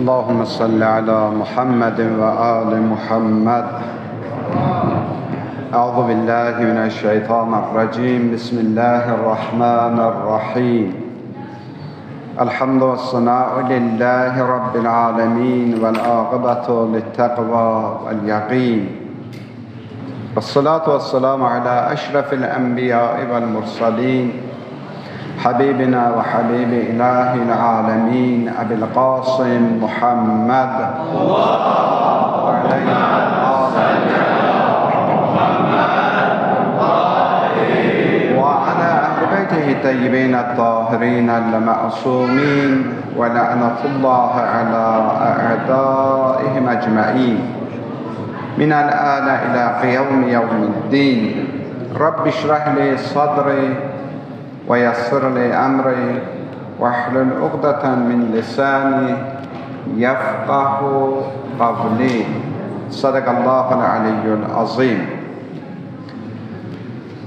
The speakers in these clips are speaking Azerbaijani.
Allahümme salli ala Muhammedin ve ali Muhammed. Euzu billahi mineşşeytanirracim. Bismillahirrahmanirrahim. Elhamdü ve senâ'u lillahi rabbil âlemin vel âkıbetu littakva vel yakîn. Vessalatu vesselamu ala eşrefil enbiyâi vel mursalîn. Habibina ve habibi ilahil âlemin Ebil Kasım Muhammed. وعلى أهل بيته الطيبين الطاهرين المعصومين ولعنة الله على أعدائهم أجمعين من الآن إلى قيام يوم الدين. رب اشرح لي صدري ويسر لي أمري واحلل عقدة من لساني يفقه قولي. صدق الله العلي العظيم.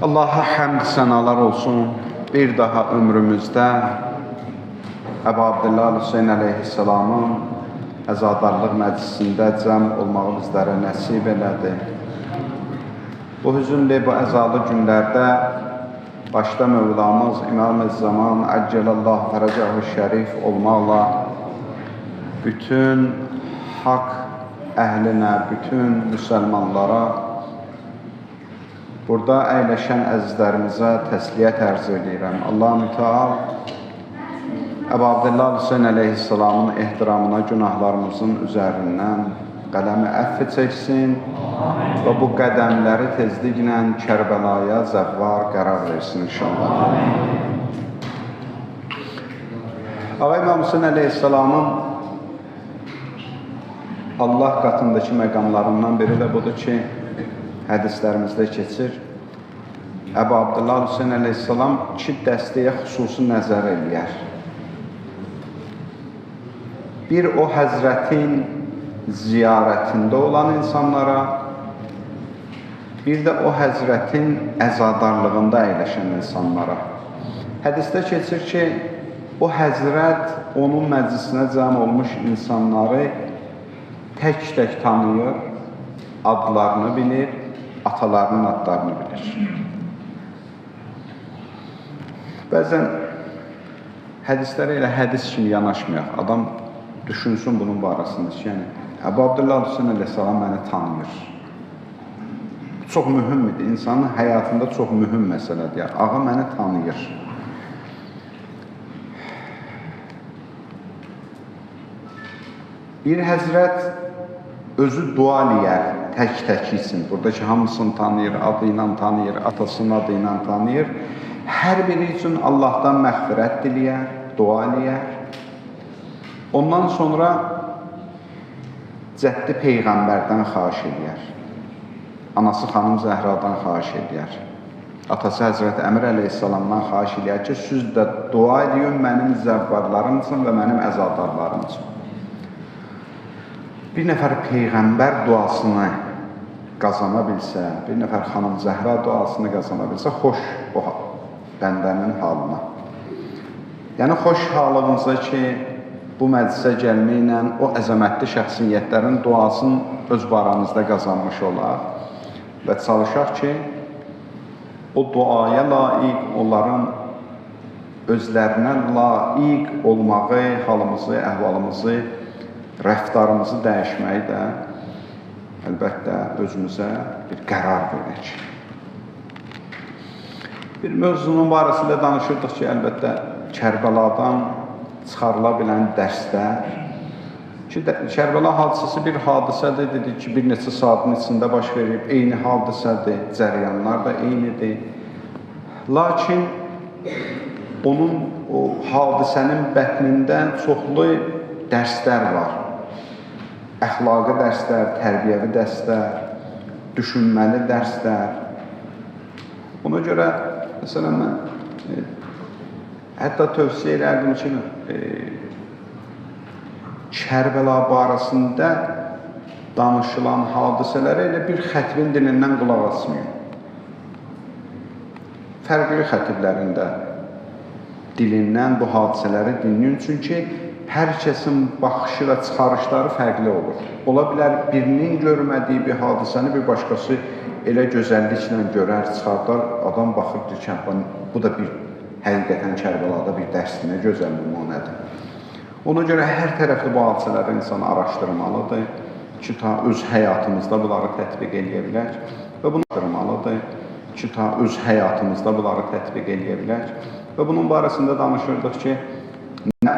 Allaha həmd sənalar olsun. Bir daha ömrümüzdə Əbu Abdillah Hüseyn əleyhissalamın əzadarlıq məclisində cəm olmağı bizlərə nəsib elədi. Bu hüzünlü, bu əzalı günlərdə başda Mövlamız İmam-ı Zaman Əccəlallahu Fərəcəhu Şərif olmaqla bütün haqq əhlinə, bütün müsəlmanlara, burada əyləşən əzizlərimizə təsliyyət ərz edirəm. Allah mütəal Əbu Abdillah Hüseyn əleyhissalamın ehtiramına günahlarımızın üzərindən qələmi əfv çəksin və bu qədəmləri tezliklə Kərbəlaya zəvvar qərar versin inşallah. Ağa İmam Hüseyn əleyhissalamın Allah qatındakı məqamlarından biri də budur ki, hədislərimizdə keçir. Əbu Abdillah Hüseyn əleyhissalam iki dəstəyə xüsusi nəzər eləyər. Bir, o həzrətin ziyarətində olan insanlara, bir də o həzrətin əzadarlığında əyləşən insanlara. Hədisdə keçir ki, o həzrət onun məclisinə cəm olmuş insanları tək-tək tanıyır, adlarını bilir, atalarının adlarını bilir. Bəzən hədislərə elə hədis kimi yanaşmayaq. Adam düşünsün bunun barəsində ki, yəni Əbu Abdillah Hüseyn əleyhissalam məni tanıyır. Çox mühüm idi. İnsanın həyatında çox mühüm məsələdir. Yəni, ağa məni tanıyır. Bir həzrət özü dua eləyər tək-tək üçün. Buradakı hamısını tanıyır, adı ilə tanıyır, atasının adı ilə tanıyır. Hər biri üçün Allahdan məğfirət diləyər, dua eləyər. Ondan sonra cəddi Peyğəmbərdən xahiş eləyər. Anası xanım Zəhradan xahiş eləyər. Atası Həzrəti Əmir əleyhissalamdan xahiş eləyər ki, siz də dua eləyin mənim zəvvarlarım üçün və mənim əzadarlarım üçün. Bir nəfər Peyğəmbər duasını qazana bilsə, bir nəfər xanım Zəhra duasını qazana bilsə, xoş o bəndənin halına. Yəni, xoş halımıza ki, bu məclisə gəlməklə o əzəmətli şəxsiyyətlərin duasını öz baramızda qazanmış olar və çalışaq ki, o duaya layiq, onların özlərinə layiq olmağı, halımızı, əhvalımızı, rəftarımızı dəyişməyi də əlbəttə özümüzə bir qərar verək. Bir mövzunun barəsində danışırdıq ki, əlbəttə Kərbəladan çıxarıla bilən dərslər ki, Kərbəla hadisəsi bir hadisədir, dedik ki, bir neçə saatın içində baş verib, eyni hadisədir, cəryanlar da eynidir. Lakin onun, o hadisənin bətnində çoxlu dərslər var. Əxlaqi dərslər, tərbiyəvi dərslər, düşünməli dərslər. Ona görə, məsələn, mən hətta tövsiyə edərdim ki, Kərbəla barəsində danışılan hadisələrə elə bir xətibin dilindən qulaq asmayın. Fərqli xətiblərin də dilindən bu hadisələri dinləyin. Çünki hər kəsin baxışı və çıxarışları fərqli olur. Ola bilər birinin görmədiyi bir hadisəni bir başqası elə gözəlliklə görər, çıxardar, adam baxır, deyir ki, bu da bir həqiqətən Kərbəlada bir dərsdir, nə gözəl nümunədir. Ona görə hər tərəfli bu hadisələri insan araşdırmalıdır ki, ta öz həyatımızda bunları tətbiq eləyə bilər və bunu araşdırmalıdır ki, ta öz həyatımızda bunları tətbiq eləyə bilər və bunun barəsində danışırdıq ki, nə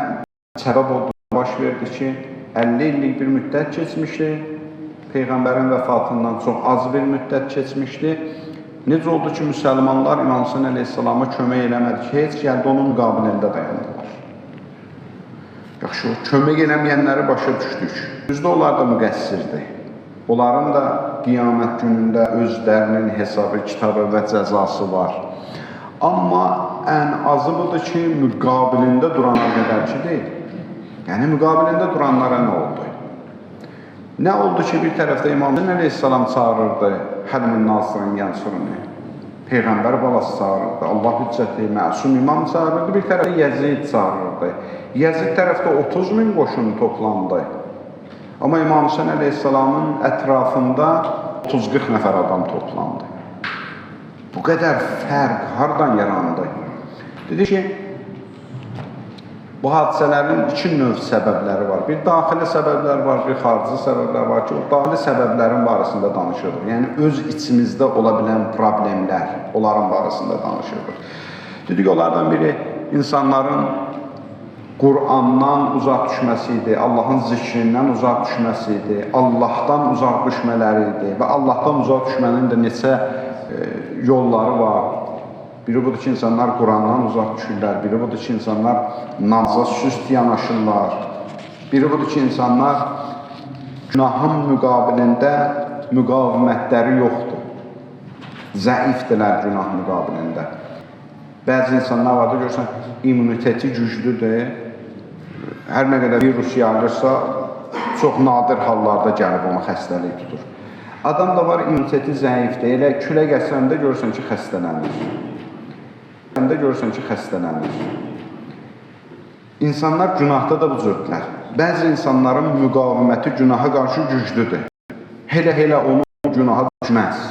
səbəb oldu, baş verdi ki, 50 illik bir müddət keçmişdi, Peyğəmbərin vəfatından çox az bir müddət keçmişdi. Necə oldu ki, müsəlmanlar İmam Hüseyn əleyhissalama kömək eləmədi ki, heç gəldi onun müqabilində dayandılar. Yaxşı, o kömək eləməyənləri başa düşdük. Düzdür, onlar da müqəssirdir. Onların da qiyamət günündə özlərinin hesabı, kitabı və cəzası var. Amma ən azı budur ki, müqabilində durana qədər ki deyil. Yəni, müqabilində duranlara nə oldu? Nə oldu ki, bir tərəfdə İmam Hüseyn əleyhissalam çağırırdı, Həlimin Nasırın Yansurunu, Peyğəmbər balası çağırırdı, Allah hüccəti, məsum imam çağırırdı, bir tərəfdə Yəzid çağırırdı. Yəzid tərəfdə 30 min qoşun toplandı. Amma İmam Hüseyn əleyhissalamın ətrafında 30-40 nəfər adam toplandı. Bu qədər fərq hardan yarandı? Dedi ki, bu hadisələrin iki növ səbəbləri var. Bir daxili səbəblər var, bir xarici səbəblər var ki, o daxili səbəblərin barəsində danışırdıq. Yəni, öz içimizdə ola bilən problemlər, onların barəsində danışırdıq. Dedik, onlardan biri insanların Qur'andan uzaq düşməsi idi, Allahın zikrindən uzaq düşməsi idi, Allahdan uzaq düşmələri idi və Allahdan uzaq düşmənin də neçə yolları var. Biri budur ki, insanlar Qurandan uzaq düşürlər, biri budur ki, insanlar namaza süst yanaşırlar, biri budur ki, insanlar günahın müqabilində müqavimətləri yoxdur, zəifdirlər günah müqabilində. Bəzi insanlar vardır, görürsən, immuniteti güclüdür, hər nə qədər virus yayılırsa, çox nadir hallarda gəlib onu xəstəlik tutur. Adam da var, immuniteti zəifdir, elə külək əsəndə görürsən ki, xəstələnir. Görürsən ki, xəstələnir. İnsanlar günahda da bu cürdürlər. Bəzi insanların müqaviməti günaha qarşı güclüdür. Elə-elə onu günaha düşməz.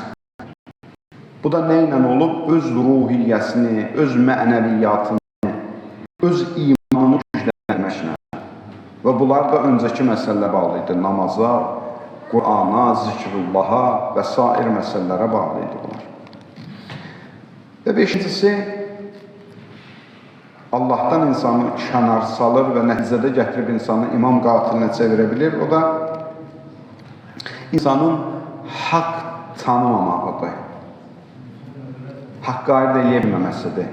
Bu da nə ilə olub? Öz ruhiyyəsini, öz mənəviyyatını, öz imanını gücləndirməklə. Və bunlar da öncəki məsələlərə bağlı idi. Namaza, Qur'ana, zikrullaha və sair məsələlərə bağlı idi bunlar. Və beşincisi, Allahdan insanı kənar salır və nəticədə gətirib insanı imam qatilinə çevirə bilir. O da insanın haqq tanımamağıdır. Haqqı ayırd eləyə bilməməsidir.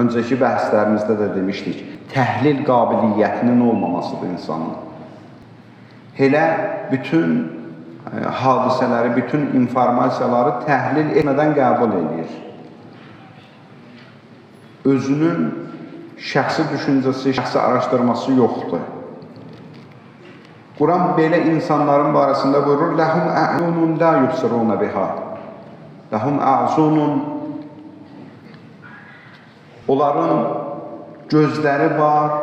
Öncəki bəhslərimizdə də demişdik, təhlil qabiliyyətinin olmamasıdır insanın. Elə bütün hadisələri, bütün informasiyaları təhlil etmədən qəbul eləyir. Özünün şəxsi düşüncəsi, şəxsi araşdırması yoxdur. Quran belə insanların barəsində buyurur, Ləhum ə'yunun la yubsiruna biha. Ləhum ə'zunun. Onların gözləri var,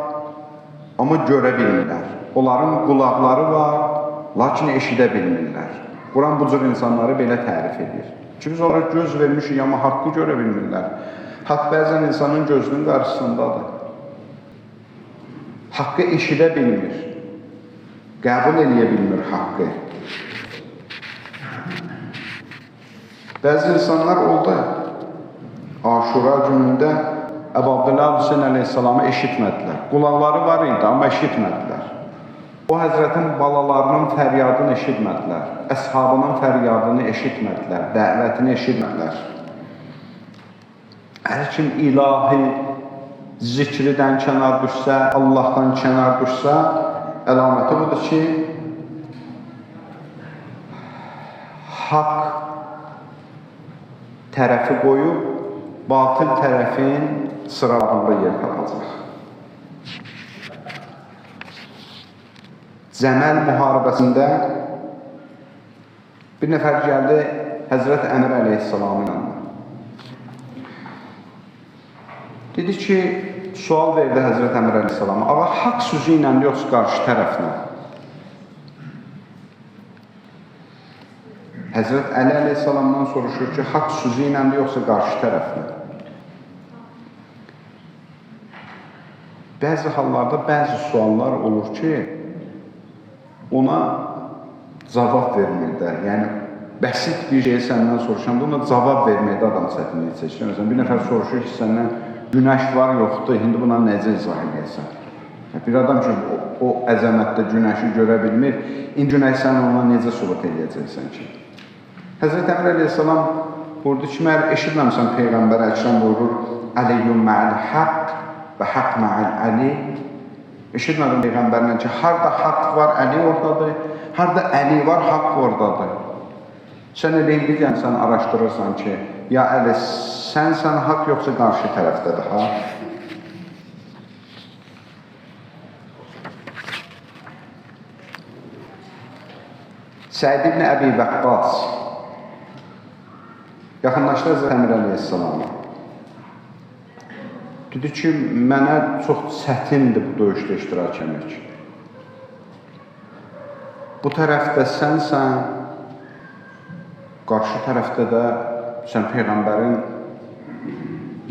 amma görə bilmirlər. Onların qulaqları var, lakin eşidə bilmirlər. Quran bu cür insanları belə tərif edir. Ki, biz onlara göz vermişik, amma haqqı görə bilmirlər. Haqq bəzən insanın gözünün qarşısındadır. Haqqı eşidə bilmir. Qəbul eləyə bilmir haqqı. Bəzi insanlar oldu. Aşura günündə Əbu Abdullah Hüseyn əleyhissalamı eşitmədilər. Qulaqları var idi, amma eşitmədilər. O həzrətin balalarının fəryadını eşitmədilər. Əshabının fəryadını eşitmədilər. Dəvətini eşitmədilər. Hər kim ilahi zikridən kənar düşsə, Allahdan kənar düşsə, əlaməti budur ki, haqq tərəfi qoyub, batıl tərəfin sıralarında yer tapacaq. Cəməl müharibəsində bir nəfər gəldi Həzrət Əmir əleyhissalamın yanına. Dedi ki, sual verdi Həzrət Əmir əleyhissalama. Ağa, haqq sözü ilə yoxsa qarşı tərəflə? Həzrət Əli əleyhissalamdan soruşur ki, haqq sözü ilə yoxsa qarşı tərəflə? Bəzi hallarda bəzi suallar olur ki, ona cavab verməkdə, yəni bəsit bir şeyi səndən soruşanda ona cavab verməkdə adam çətinlik çəkir. Məsələn, bir nəfər soruşur ki, səndən günəş var, yoxdur, indi buna necə izah edəsən? Bir adam ki, o əzəmətdə günəşi görə bilmir, indi günəş sən ona necə sübut eləyəcəksən ki? Həzrət Əmir əleyhissalam buyurdu ki, məyər eşitməmsən Peyğəmbər Əkrəm buyurur, Əliyyun mə'əl haqq və haqq mə'əl əli. Eşitmədim Peyğəmbərlə ki, harda haqq var, Əli oradadır, harda Əli var, haqq oradadır. Sən elə indi gəlsən, araşdırırsan ki, ya Əli, sənsən haqq yoxsa qarşı tərəfdədir, ha? Səid ibn Əbi Vəqqas yaxınlaşdı Həzrət Əmir əleyhissalama. Dedi ki, mənə çox çətindir bu döyüşdə iştirak etmək. Bu tərəfdə sənsən, qarşı tərəfdə də sən Peyğəmbərin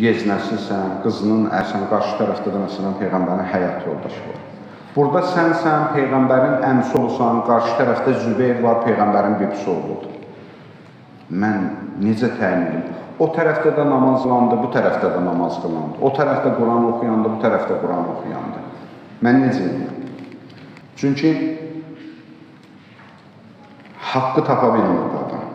yeznəsisən, qızının ərsən, qarşı tərəfdə də məsələn Peyğəmbərin həyat yoldaşı var. Burada sənsən, Peyğəmbərin əmsi olsan, qarşı tərəfdə Zübeyir var, Peyğəmbərin bibisi oğludur. Mən necə təyin edim? O tərəfdə də namaz qılandı, bu tərəfdə də namaz qılandı. O tərəfdə Quran oxuyandı, bu tərəfdə Quran oxuyandı. Mən necə edim? Çünki haqqı tapa bilmirdi adam.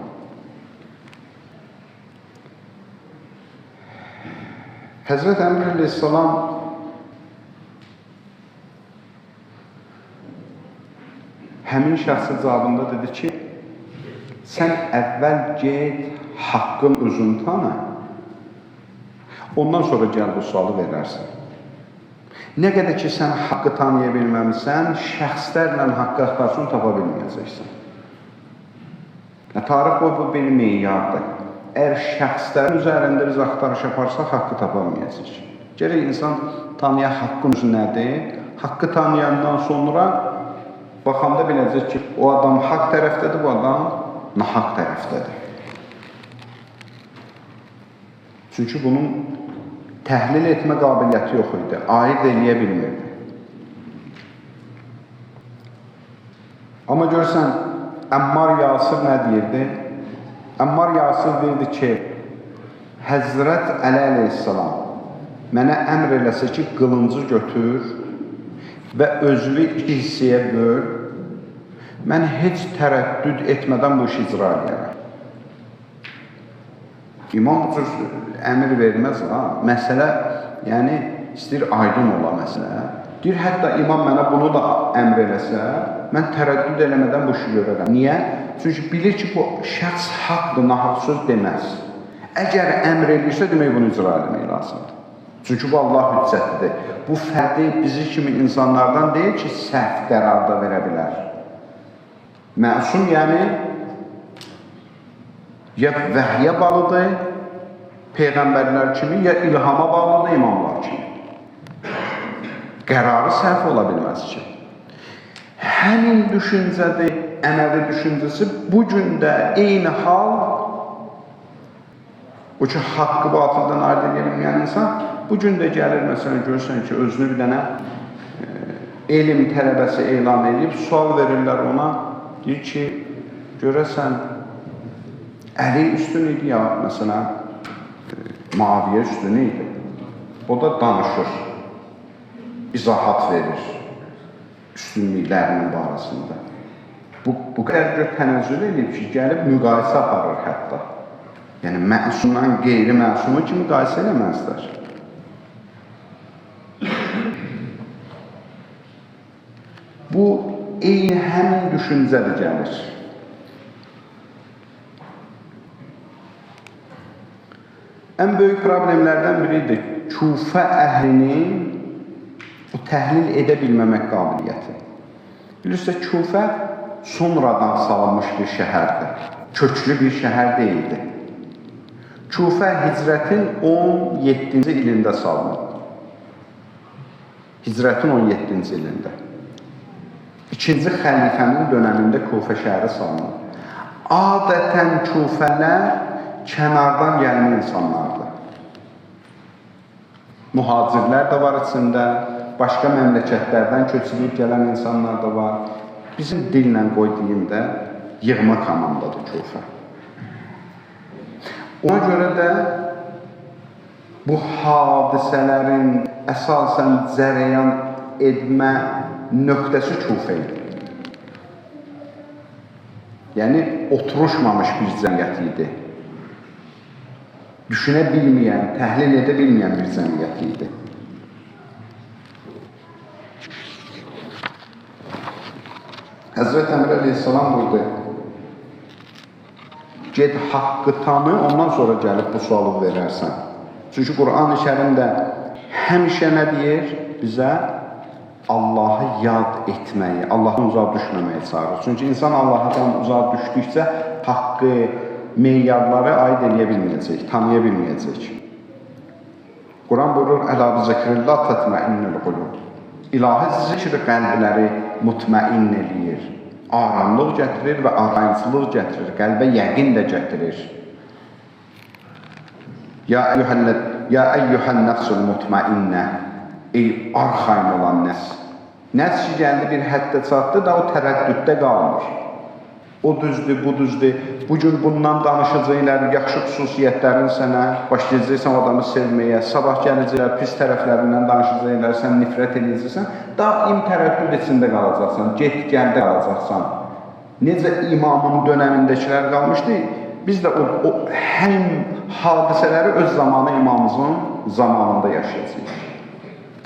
Həzrət Əmir əleyhissalam həmin şəxsin cavabında dedi ki, sən əvvəl get, haqqın özünü tanı, ondan sonra gəl bu sualı verərsən. Nə qədər ki, sən haqqı tanıya bilməmsən, şəxslərlə haqqı axtarsan, tapa bilməyəcəksən. Tarix boyu bu bir meyardır. Əgər şəxslərin üzərində biz axtarış aparsaq, haqqı tapa bilməyəcək. Gərək insan tanıya haqqın özü nədir? Haqqı tanıyandan sonra baxanda biləcək ki, o adam haqq tərəfdədir, bu adam nahaq tərəfdədir. Çünki bunun təhlil etmə qabiliyyəti yox idi, ayırd eləyə bilmirdi. Amma görürsən, Əmmar Yasir nə deyirdi? Əmmar Yasir deyirdi ki, Həzrət Əli əleyhissalam mənə əmr eləsə ki, qılıncı götür və özünü iki hissəyə böl, mən heç tərəddüd etmədən bu işi icra edərəm. İmam bu cür əmir verməz, ha. Məsələ, yəni, istəyir aydın ola məsələ. Deyir, hətta imam mənə bunu da əmr eləsə, mən tərəddüd eləmədən bu işi görərəm. Niyə? Çünki bilir ki, bu şəxs haqdır, nahaq söz deməz. Əgər əmr eləyirsə, demək bunu icra etmək lazımdır. Çünki bu Allah hüccətidir. Bu fərdi bizi kimi insanlardan deyil ki, səhv qərar da verə bilər. Məsum, yəni, ya vəhyə bağlıdır, peyğəmbərlər kimi, ya ilhama bağlıdır, imamlar kimi. Qərarı səhv ola bilməz ki. Həmin düşüncədir, Əməvi düşüncəsi, bu gün də eyni hal, o ki, haqqı batıldan ayırt edə bilməyən insan, bu gün də gəlir, məsələn, görürsən ki, özünü bir dənə elm tələbəsi elan edib, sual verirlər ona, deyir ki, görəsən, Əli üstün idi ya, məsələn, Muaviyə üstün idi. O da danışır, izahat verir üstünlüklərinin barəsində. Bu qədər gör tənəzzül edib ki, gəlib müqayisə aparır hətta. Yəni, məsumdan qeyri-məsumu ki, müqayisə eləməzlər. Bu, eyni həmin düşüncədir gəlir. Ən böyük problemlərdən biridir Kufə əhlinin bu təhlil edə bilməmək qabiliyyəti. Bilirsiniz, Kufə sonradan salınmış bir şəhərdir. Köklü bir şəhər deyildi. Kufə hicrətin 17-ci ilində salınıb. Hicrətin 17-ci ilində. İkinci xəlifənin dönəmində Kufə şəhəri salınır. Adətən Kufələr kənardan gəlmə insanlardır. Mühacirlər də var içində, başqa məmləkətlərdən köçürülüb gələn insanlar da var. Bizim dillə qoy deyim də, yığma komandadır Kufə. Ona görə də bu hadisələrin əsasən cərəyan etmə nöqtəsi Kufə idi. Yəni, oturuşmamış bir cəmiyyət idi. Düşünə bilməyən, təhlil edə bilməyən bir cəmiyyət idi. Həzrət Əmir əleyhissalam buyurdu, get haqqı tanı, ondan sonra gəlib bu sualı verərsən. Çünki Qur'an-ı Kərimdə həmişə nə deyir bizə? Allahı yad etməyi, Allahdan uzaq düşməməyi çağırır. Çünki insan Allahdan uzaq düşdükcə haqqı, meyarları aid eləyə bilməyəcək, tanıya bilməyəcək. Quran buyurur, Əla bi zikrillah tətməinnül qulub. İlahi zikr qəlbləri mutməin eləyir, aramlıq gətirir və arayıncılıq gətirir, qəlbə yəqin də gətirir. Ya əyyuhən nəfsul mutmainnə, ey arxayın olan nəfs. Nəfs ki, gəldi bir həddə çatdı da o tərəddüddə qalmır. O düzdür, bu düzdür. Bugün bundan danışacaqlar, yaxşı xüsusiyyətlərin sənə, başlayacaqsan o adamı sevməyə, sabah gələcəklər, pis tərəflərindən danışacaqlar, sən nifrət eləyəcəksən. Daim tərəddüd içində qalacaqsan, get-gəldə qalacaqsan. Necə imamın dönəmindəkilər qalmışdı, biz də o həm hadisələri öz zamanı imamımızın zamanında yaşayacağıq.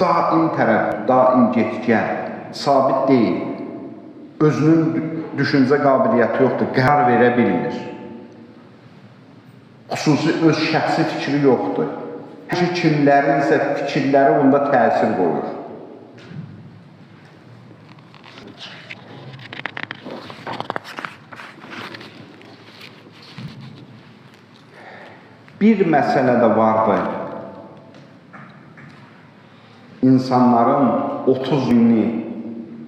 Daim tərəddüd, daim get-gəl, sabit deyil. Özünün düşüncə qabiliyyəti yoxdur, qərar verə bilmir. Xüsusi öz şəxsi fikri yoxdur. Həmişə kimlərinsə fikirləri bunda təsir qoyur. Bir məsələ də vardı. İnsanların 30 günü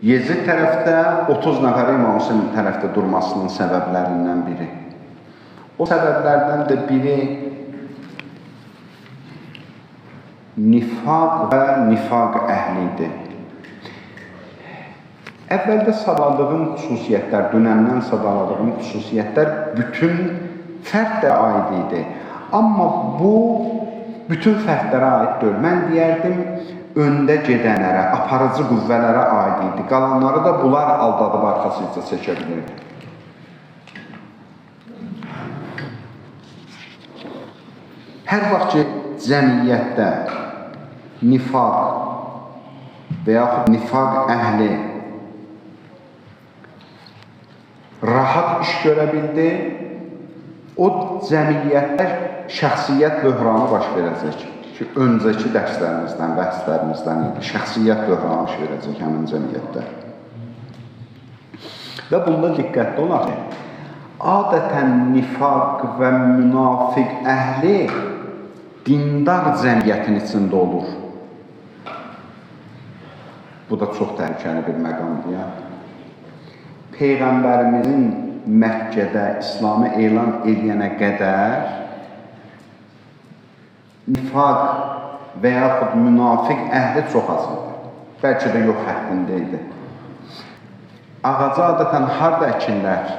Yezid tərəfdə, 30 nəfəri İmam Hüseyn tərəfdə durmasının səbəblərindən biri. O səbəblərdən də biri nifaq və nifaq əhli idi. Əvvəldə sadaladığım xüsusiyyətlər, dünəndən sadaladığım xüsusiyyətlər bütün fərdlərə aid idi. Amma bu, bütün fərdlərə aid deyil. Mən deyərdim, öndə gedənlərə, aparıcı qüvvələrə aid idi. Qalanları da bunlar aldadıb arxasınca çəkə bilirdi. Hər vaxt ki, cəmiyyətdə nifaq və yaxud nifaq əhli rahat iş görə bildi, o cəmiyyətdə şəxsiyyət böhranı baş verəcək. Ki, öncəki dərslərimizdən, bəhslərimizdən idi. Şəxsiyyət böhranı baş verəcək həmin cəmiyyətdə. Və bunda diqqətli olaq ki, adətən nifaq və münafiq əhli dindar cəmiyyətin içində olur. Bu da çox təhlükəli bir məqamdır ya. Peyğəmbərimizin Məkkədə İslamı elan eləyənə qədər nifaq və yaxud münafiq əhli çox az idi. Bəlkə də yox həddində idi. Ağacı adətən harda əkirlər?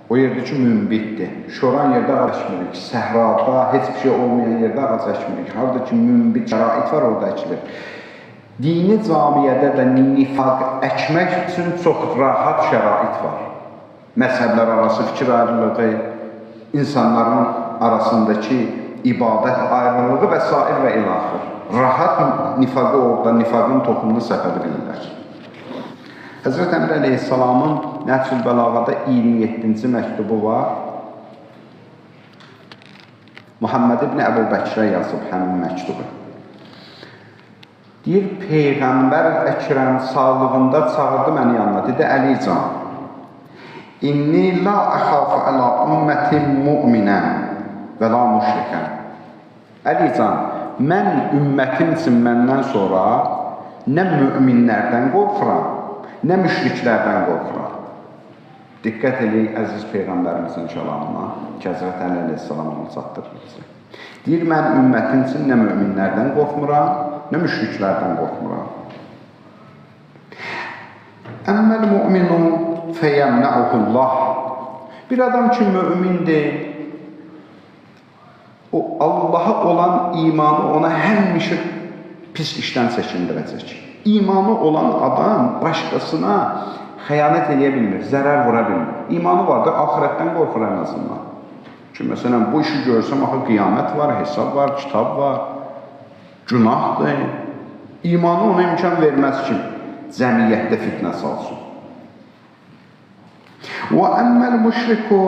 O yerdə ki, münbitdir. Şoran yerdə ağac əkmirik. Səhrada heç bir şey olmayan yerdə ağac əkmirik. Harada ki, münbit şərait var, orada əkilir. Dini camiyyədə də nifaq əkmək üçün çox rahat şərait var. Məzhəblər arası fikir ayrılığı, insanların arasındakı ibadət ayrılığı və sair və ilaxır. Rahat nifaqı orada, nifaqın toxumunu səpədə bilirlər. Həzrət Əmir əleyhissalamın Nəhcül Bəlağada 27-ci məktubu var. Muhammed ibn Əbu Bəkrə yazıb həmin məktubu. Deyir, Peyğəmbər Əkrəm sağlığında çağırdı məni yanına. Dedi, Əlican, inni la əxafu əla ümmətin mu'minən və la müşrikən. Əlican, mən ümmətim üçün məndən sonra Nə müminlərdən qorxuram, nə müşriklərdən qorxuram. Diqqət eləyək əziz Peyğəmbərimizin kəlamına ki, Həzrət Əli əleyhissalam onu çatdırır bizə. Deyir, mən ümmətim üçün nə müminlərdən qorxmuram, nə müşriklərdən qorxmuram. Əmməl müminun fəyəmnəuhullah. Bir adam ki, mümindir, o Allaha olan imanı ona həmişə pis işdən çəkindirəcək. İmanı olan adam başqasına xəyanət eləyə bilmir, zərər vura bilmir. İmanı vardır, axirətdən qorxur ən azından. Ki, məsələn, bu işi görsəm, axı qiyamət var, hesab var, kitab var, günahdır. İmanı ona imkan verməz ki, cəmiyyətdə fitnə salsın. Və əmməl müşriku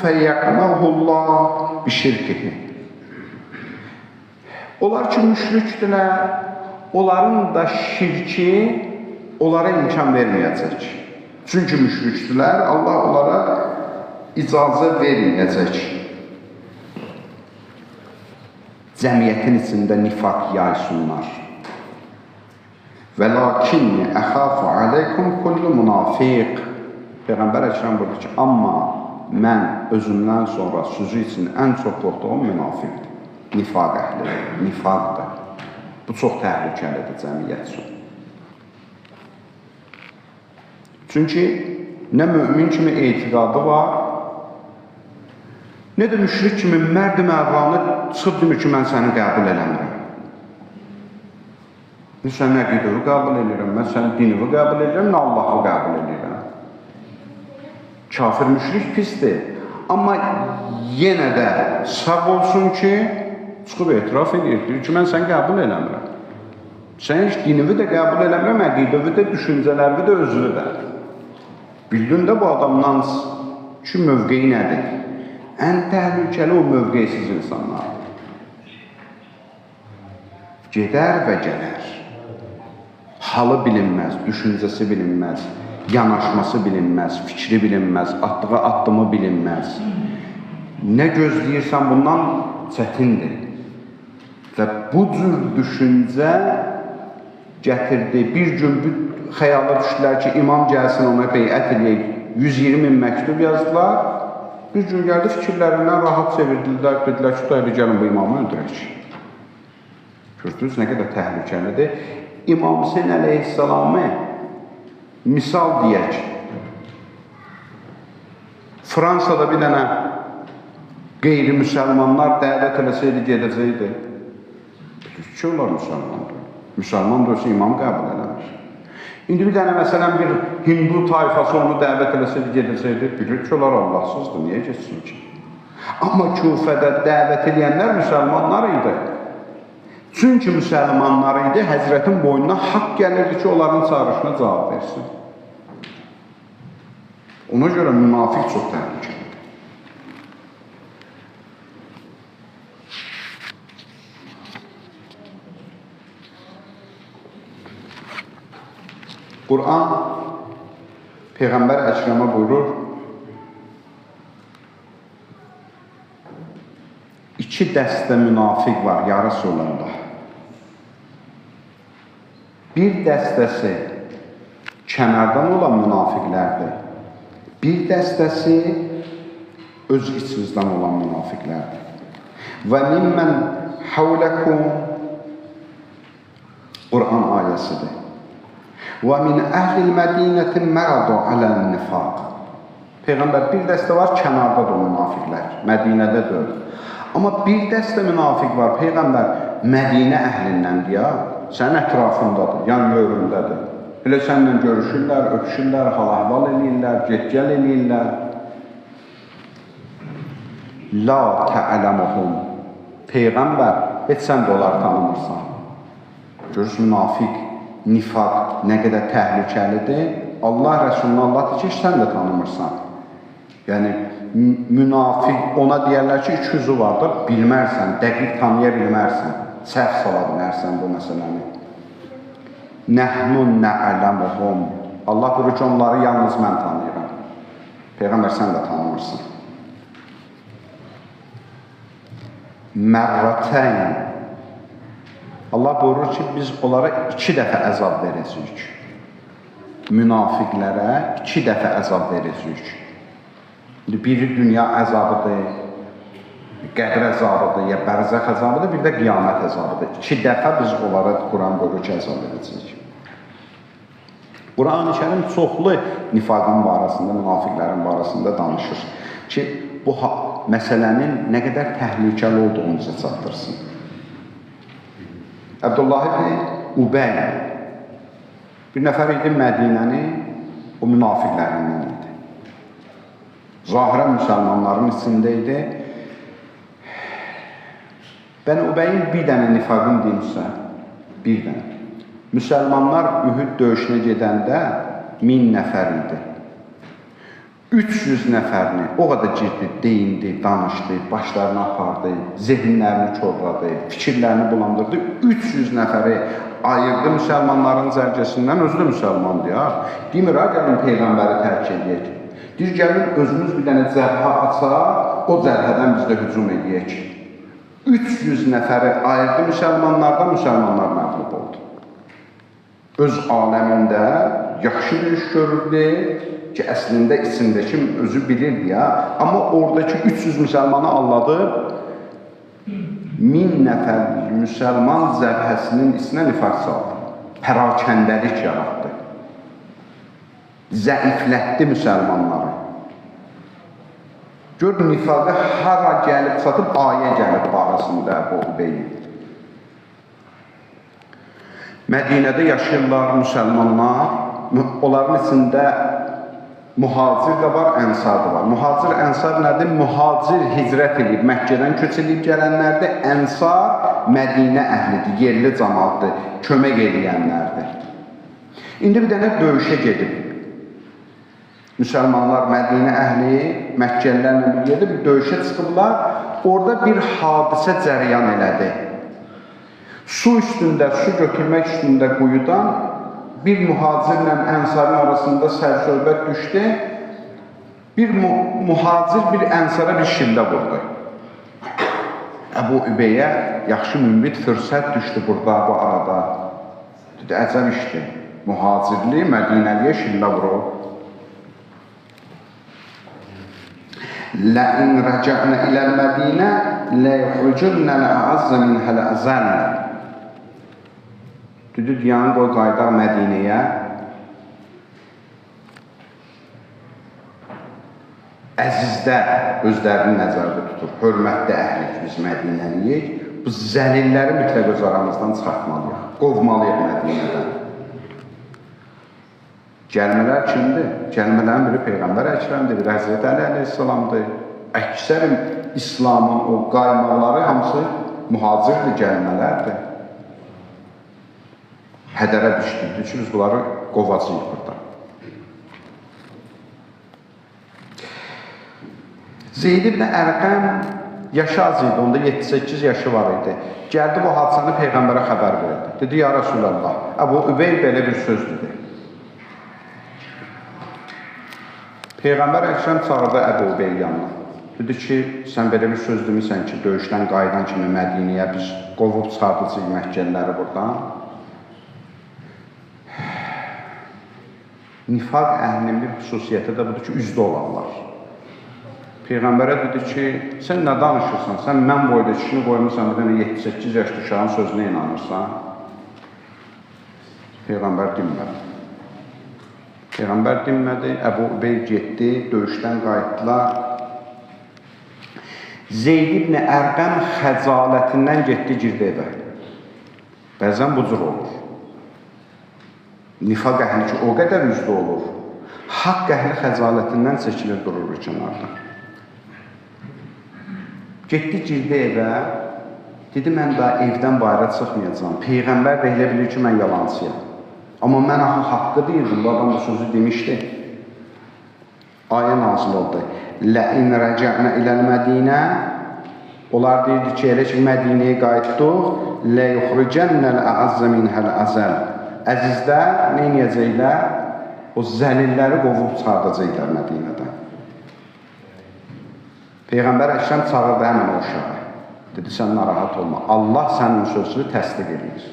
fəyəqməhullah bişirkihi. Onlar ki, müşrikdilər, onların da şirki onlara imkan verməyəcək. Çünki müşrikdilər, Allah onlara icazə verməyəcək. Cəmiyyətin içində nifaq yaysınlar. Və lakinni əxafu aleykum kullu münafiq. Peyğəmbər Əkrəm buyurdu ki, amma mən özümdən sonra sözü üçün ən çox qorxduğum münafiqdir. Nifaq əhlidir, nifaqdır. Bu çox təhlükəlidir cəmiyyət üçün. Çünki nə mömin kimi etiqadı var, nə də müşrik kimi mərd-i mərranı çıxıb demir ki, mən səni qəbul eləmirəm. Mən sənin əqidəvi qəbul eləyirəm, mən sənin dinini qəbul eləyirəm, nə Allahı qəbul eləyirəm. Kafir müşrik pisdir. Amma yenə də sağ olsun ki, çıxıb etiraf edir, deyir ki, mən səni qəbul eləmirəm. Sən heç dinini də qəbul eləmirəm, əqidəvi də, düşüncələrvi də, özünü də. Bildin də bu adamdan ki, mövqeyi nədir? Ən təhlükəli o mövqeysiz insanlardır. Gedər və gələr. Halı bilinməz, düşüncəsi bilinməz, yanaşması bilinməz, fikri bilinməz, atdığı addımı bilinməz. Nə gözləyirsən bundan çətindir. Və bu cür düşüncə gətirdi. Bir gün xəyala düşdülər ki, imam gəlsin ona beyət eləyək. 120 min məktub yazdılar. Bir gün gəldi, fikirlərindən rahat çevirdilər, dedilər ki, dayı gəlin bu imamı öldürək. Gördünüz, nə qədər təhlükəlidir. İmam Hüseyn əleyhissalamı misal deyək. Fransada bir dənə qeyri-müsəlmanlar dəvət eləsəydi, gedəcəkdi. Bilir ki, onlar müsəlmandır. Müsəlman da olsa imam qəbul eləmir. İndi bir dənə, məsələn, bir hindu tayfası onu dəvət eləsəydi, gedəcəkdi. Bilir ki, onlar Allahsızdır, niyə getsin ki? Amma Kufədə dəvət eləyənlər müsəlmanlar idi. Çünki müsəlmanlar idi, Həzrətin boynuna haqq gəlirdi ki, onların çağırışına cavab versin. Ona görə münafiq çox təhlükəlidir. Quran Peyğəmbər Əkrəmə buyurur, iki dəstə münafiq var, ya Rəsulullah. Bir dəstəsi kənardan olan münafiqlərdir. Bir dəstəsi öz içinizdən olan münafiqlərdir. Və mimmən havləkum Quran ayəsidir. Və min əhlil mədinəti məradu aləl-nifaq. Peyğəmbər, bir dəstə var, kənardadır o münafiqlər, Mədinədə deyil. Amma bir dəstə münafiq var, Peyğəmbər, Mədinə əhlindəndir ya, sənin ətrafındadır, yan yöründədir. Elə səninlə görüşürlər, öpüşürlər, hal-əhval eləyirlər, get-gəl eləyirlər. La tə'ələmuhum. Peyğəmbər, heç sən də onları tanımırsan. Görürsün, münafiq, nifaq nə qədər təhlükəlidir. Allah Rəsuluna Allah deyir ki, sən də tanımırsan. Yəni, münafiq ona deyərlər ki, iki üzü var da, bilmərsən, dəqiq tanıya bilmərsən, səhv sala bilərsən bu məsələni. Nəhnu nə'ələmuhum. Allah buyurur ki, onları yalnız mən tanıyıram. Peyğəmbər, sən də tanımırsan. Mərrətəyn. Allah buyurur ki, biz onlara 2 dəfə əzab verəcəyik. Münafiqlərə 2 dəfə əzab verəcəyik. Biri dünya əzabıdır, qəbir əzabıdır, ya bərzəx əzabıdır, bir də qiyamət əzabıdır. 2 dəfə biz onlara Quran buyurur ki, əzab verəcəyik. Quran-ı Kərim çoxlu nifaqın barəsində, münafiqlərin barəsində danışır ki, bu məsələnin nə qədər təhlükəli olduğunu bizə çatdırsın. Əbdullah ibn Ubey bir nəfər idi Mədinənin o münafiqlərindən idi. Zahirən müsəlmanların içində idi. Bəni Ubeyin bir dənə nifaqını deyimsə, bir dənə. Müsəlmanlar Ühüd döyüşünə gedəndə 1000 nəfər idi. 300 nəfərini o qədər girdi, deyindi, danışdı, başlarını apardı, zehinlərini korladı, fikirlərini bulandırdı. 300 nəfəri ayırdı müsəlmanların cərgəsindən, özü də müsəlmandır ya. Demir, ha, gəlin Peyğəmbəri tərk edək. Deyir, gəlin özümüz bir dənə cəbhə açaq, o cəbhədən biz də hücum edək. 300 nəfəri ayırdı müsəlmanlardan, müsəlmanlar məğlub oldu. Öz aləmində yaxşı bir iş görürdü ki, əslində içindəki özü bilirdi ya. Amma oradakı 300 müsəlmanı alladıb, 1000 nəfər müsəlman cəbhəsinin içinə nifaq saldı. Pərakəndəlik yaratdı. Zəiflətdi müsəlmanları. Gör, nifaqı hara gəlib çatıb, ayə gəlib barəsində bu Ubeyin. Mədinədə yaşayırlar müsəlmanlar, onların içində mühacir də var, ənsar da var. Mühacir, ənsar nədir? Mühacir hicrət edib, Məkkədən köç edib gələnlərdir. Ənsar Mədinə əhlidir, yerli cəmaatdır, kömək eləyənlərdir. İndi bir dənə döyüşə gedib. Müsəlmanlar Mədinə əhli, Məkkəlilərlə bir yerdə bir döyüşə çıxıblar. Orada bir hadisə cəryan elədi. Su üstündə, su götürmək üstündə quyudan bir mühacirlə ənsarın arasında sərsöhbət düşdü. Bir mühacir bir ənsara bir şillə vurdu. Əbu Übeyə yaxşı münbit fürsət düşdü burada, bu arada. Dedi, əcəb işdir. Mühacirli Mədinəliyə şillə vurur. Ləin rəcə'nə iləl-Mədinə ləYuxrucunnə lə'əzzə minhə lə'əzəl. Dedi, yan qoy qayıdaq Mədinəyə. Əzizlər özlərini nəzərdə tutur. Hörmətli əhlik biz Mədinəliyik. Bu zəlilləri mütləq öz aramızdan çıxartmalıyıq. Qovmalıyıq Mədinədən. Gəlmələr kimdir? Gəlmələrin biri Peyğəmbər Əkrəmdir, biri Həzrət Əli əleyhissalamdır. Əksər İslamın o qaymaqları hamısı mühacirdir, gəlmələrdir. Hədərə düşdük ki, biz bunları qovacağıq burada. Zeyd ibn Ərqəm yaşı az idi, onda 7-8 yaşı var idi. Gəldi bu hadisəni Peyğəmbərə xəbər verdi. Dedi, ya Rəsulallah, Əbu Übey belə bir söz dedi. Peyğəmbər Əkrəm çağırdı Əbu Übey yanına. Dedi ki, sən belə bir söz demisən ki, döyüşdən qayıdan kimi Mədinəyə biz qovub çıxardacağıq Məkkəliləri buradan. Nifaq əhlinin bir xüsusiyyəti də budur ki, üzdə olarlar. Peyğəmbərə dedi ki, sən nə danışırsan, sən mən boyda kişini qoymursan, bir dənə 7-8 yaşlı uşağın sözünə inanırsan. Peyğəmbər dinmədi. Peyğəmbər dinmədi, Əbu Übey getdi, döyüşdən qayıtdılar. Zeyd ibn Ərqəm xəcalətindən getdi, girdi evə. Bəzən bu cür olur. Nifaq əhli ki, o qədər üzdə olur. Haqq əhli xəcalətindən çəkilir, durur kənarda. Getdi, girdi evə, dedi, mən daha evdən bayıra çıxmayacağam. Peyğəmbər də elə bilir ki, mən yalancıyam. Amma mən axı haqqı deyirdim, bu adam bu sözü demişdi. Ayə nazil oldu. Ləin rəcə'nə iləl-Mədinə. Onlar deyirdi ki, elə ki, Mədinəyə qayıtdıq, LəYuxrucənnəl əəzzə minhəl əzəl. Əzizlər nə eləyəcəklər? O zəlilləri qovub çıxardacaqlar Mədinədən. Peyğəmbər Əkrəm çağırdı həmin o uşağı. Dedi, sən narahat olma. Allah sənin sözünü təsdiq edir.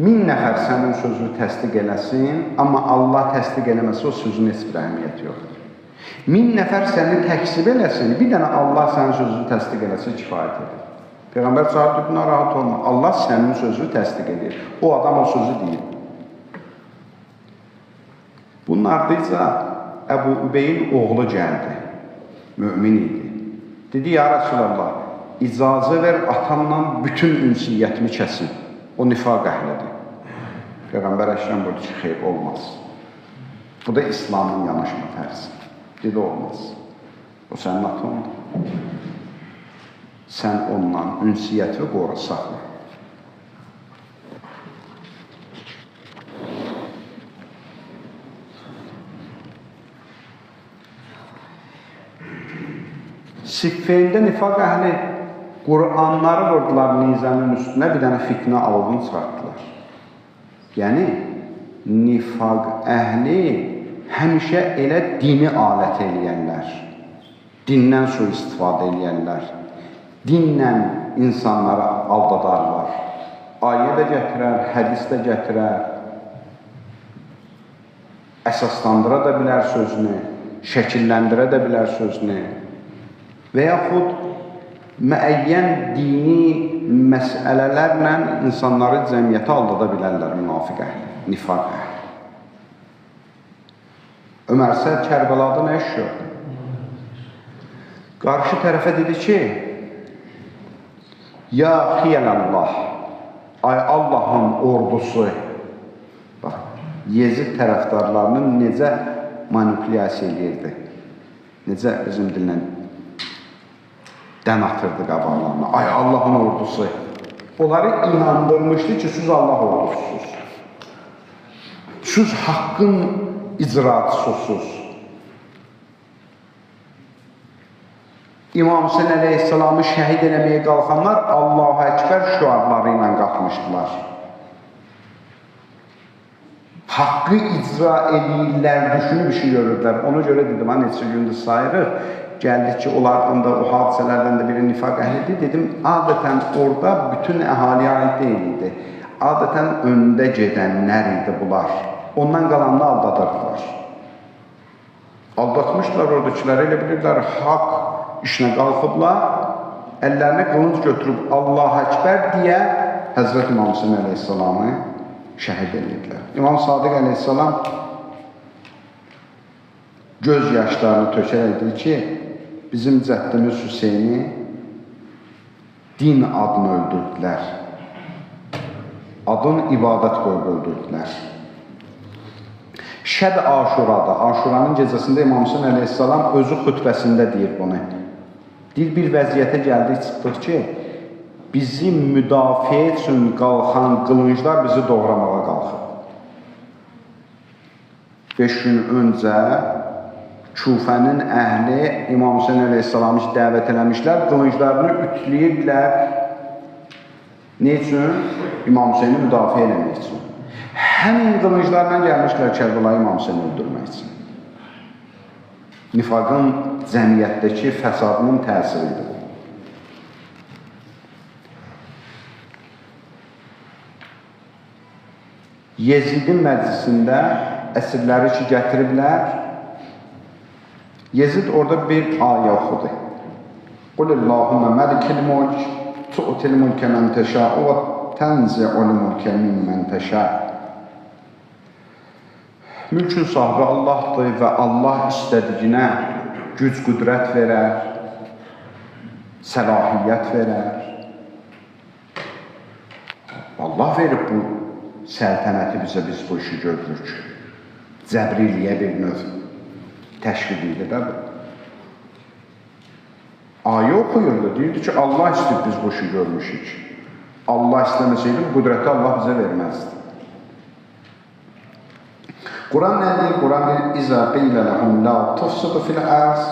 1000 nəfər sənin sözünü təsdiq eləsin, amma Allah təsdiq eləməsə o sözün heç bir əhəmiyyəti yoxdur. 1000 nəfər səni təkzib eləsin, bir dənə Allah sənin sözünü təsdiq eləsə kifayət edir. Peyğəmbər cavab dedi, narahat olma. Allah sənin sözünü təsdiq edir. O adam o sözü deyir. Bunun ardınca Əbu Übeyin oğlu gəldi. Mömin idi. Dedi, ya Rəsulallah, icazə ver atamla bütün ünsiyyətimi kəsin. O nifaq əhlidir. Peyğəmbər Əkrəm buyurdu ki, xeyr, olmaz. Bu da İslamın yanaşma tərzi. Dedi, olmaz. O sənin atandır. Sən ondan ünsiyyəti qoru, saxla. Siffeyndə nifaq əhli Qur'anları vurdular nizənin üstünə, bir dənə fitnə alovunu çıxartdılar. Yəni, nifaq əhli həmişə elə dini alət eləyərlər, dindən sui-istifadə eləyərlər, dinlə insanları aldadarlar. Ayə də gətirər, hədis də gətirər, əsaslandıra da bilər sözünü, şəkilləndirə də bilər sözünü və yaxud müəyyən dini məsələlərlə insanları cəmiyyətə aldada bilərlər, münafiq əhli, nifaq əhli. Ömər Səd Kərbəlada nə iş gördü? Qarşı tərəfə dedi ki, ya xiyəlallah, ay Allahın ordusu. Bax, Yezid tərəfdarlarını necə manipulyasiya eləyirdi? Necə bizim dillə dən atırdı qabaqlarına. Ay Allahın ordusu. Onları inandırmışdı ki, siz Allah ordususuz. Siz haqqın icraçısısınız. İmam Hüseyin əleyhissalamı şəhid eləməyə qalxanlar Allahu Əkbər şüarları ilə qalxmışdılar. Haqqı icra eləyirlər, düşünüb işi görürdülər. Ona görə dedim, ha, neçə gündür sayırıq. Gəldik ki, onlardan da, o hadisələrdən də biri nifaq əhlidir. Dedim, adətən orada bütün əhaliyə aid deyil idi. Adətən öndə gedənlər idi bunlar. Ondan qalanını aldadırdılar. Aldatmışdılar oradakıları, elə bilirlər, haqq işinə qalxıblar, əllərinə qılınc götürüb Allahu Əkbər deyə Həzrət İmam Hüseyin əleyhissalamı şəhid edirdilər. İmam Sadiq əleyhissalam göz yaşlarını tökərək dedi ki, bizim cəddimiz Hüseyni din adını öldürdülər. Adın ibadət qoyub öldürdülər. Şəb Aşurada, Aşuranın gecəsində İmam Hüseyin əleyhissalam özü xütbəsində deyir bunu. Deyir, bir vəziyyətə gəldik, çıxdıq ki, bizi müdafiə üçün qalxan qılınclar bizi doğramağa qalxıb. 5 gün öncə Kufənin əhli İmam Hüseyin əleyhissalamı dəvət eləmişlər, qılınclarını ütləyirdilər. Ne üçün? İmam Hüseyni müdafiə eləmək üçün. Həmin qılınclarla gəlmişlər Kərbəlayı İmam Hüseyni öldürmək üçün. Nifaqın cəmiyyətdəki fəsadının təsiridir bu. Yezidin məclisində əsirləri ki gətiriblər, Yezid orada bir ayə oxudu. Qul illahumma malikil mulk tu'til mulke men teşâ'u və tənzi'ul mulke mimmen teşâ. Mülkün sahibi Allahdır və Allah istədiyinə güc, qüdrət verər, səlahiyyət verər. Allah verib bu səltənəti bizə, biz bu işi görürük. Cəbriliyə bir növ təşvik idi də bu. Ayə oxuyurdu, deyirdi ki, Allah istəyib biz bu işi görmüşük. Allah istəməsəydi, bu qüdrəti Allah bizə verməzdi. Quran nə deyir? Quran deyir, İzə qiylə ləhum la tufsidu fil ərz,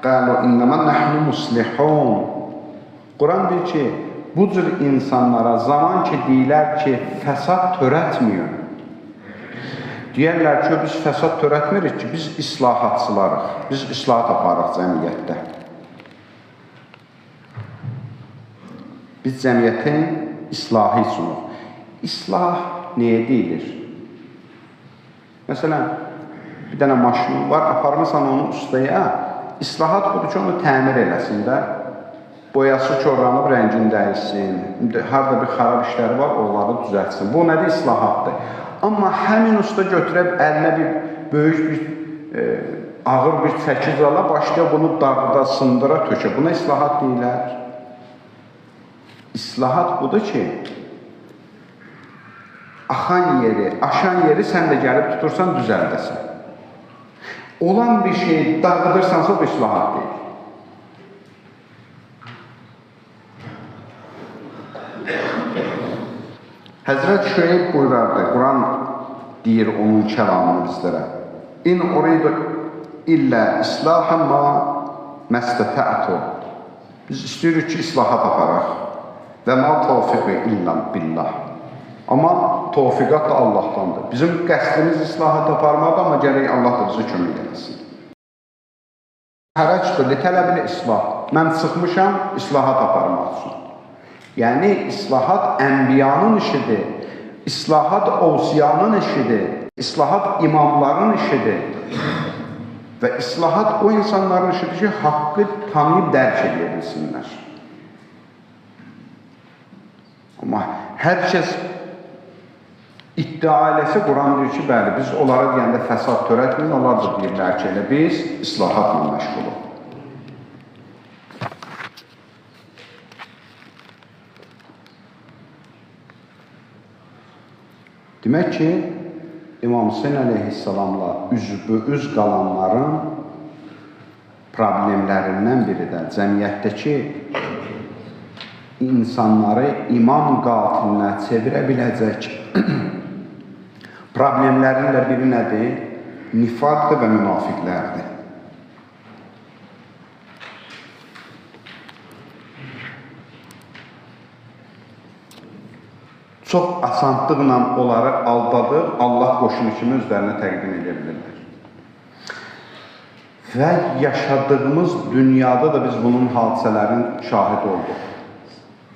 qalu innəmə nəhnu muslihun. Quran deyir ki, bu cür insanlara zaman ki, deyirlər ki, fəsad törətmiyor. Deyərlər ki, biz fəsad törətmirik ki, biz islahatçılarıq, biz islahat aparırıq cəmiyyətdə. Biz cəmiyyətin islahı üçünük. İslah nəyə deyilir? Məsələn, bir dənə maşının var, aparmısan onu ustaya, islahat budur ki, onu təmir eləsin də, boyası korlanıb, rəngini dəyişsin, harada bir xarab işləri var, onları düzəltsin. Bu nədir? İslahatdır. Amma həmin usta götürəb əlinə bir böyük bir, ağır bir çəkic ala, başlaya bunu dağda, sındıra, tökə. Buna islahat deyirlər. İslahat budur ki, axan yeri, aşan yeri sən də gəlib tutursan, düzəldəsən. Olan bir şeyi dağıdırsansa, bu islahat deyil. Həzrət Şüeyb buyurardı, Quran deyir onun kəlamını bizlərə. İn uridu illə islahə ma məstətə'tu. Biz istəyirik ki, islahat aparaq. Və ma tavfiqi illə billah. Amma tövfiqat da Allahdandır. Bizim qəsdimiz islahat aparmaqdır, amma gərək Allah da bizə kömək eləsin. Hərəcdir, li tələbil islah. Mən çıxmışam islahat aparmaq üçün. Yəni, islahat ənbiyanın işidir, islahat ovsiyanın işidir, islahat imamların işidir və islahat o insanların işidir ki, haqqı tanıyıb dərk edə bilsinlər. Amma hər kəs iddia eləsə, Quran deyir ki, bəli, biz onlara deyəndə fəsad törətməyin, onlar da deyirlər ki, elə biz islahatla məşğuluq. Demək ki, İmam Hüseyn əleyhissalamla üzbəüz qalanların problemlərindən biri də cəmiyyətdəki insanları imam qatilinə çevirə biləcək problemlərin də biri nədir? Nifaqdır və münafiqlərdir. Çox asanlıqla onları aldadıb, Allah qoşunu kimi özlərinə təqdim edə bilirlər. Və yaşadığımız dünyada da biz bunun hadisələrin şahid olduq.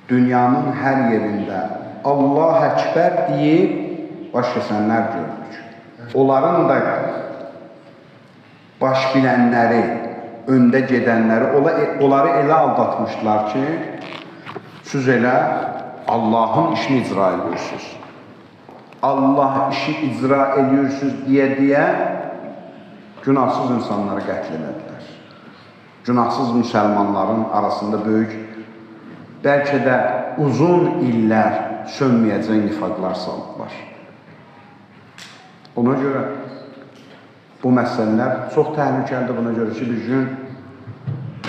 Dünyanın hər yerində Allah Əkbər deyib baş kəsənlər gördük. Onların da baş bilənləri, öndə gedənləri, onları elə aldatmışdılar ki, siz elə Allahın işini icra ediyorsunuz. Allah işi icra ediyorsunuz deyə-deyə günahsız insanları qətl elədilər. Günahsız müsəlmanların arasında böyük, bəlkə də uzun illər sönməyəcək nifaqlar saldılar. Ona görə bu məsələlər çox təhlükəlidir. Buna görə ki, bir gün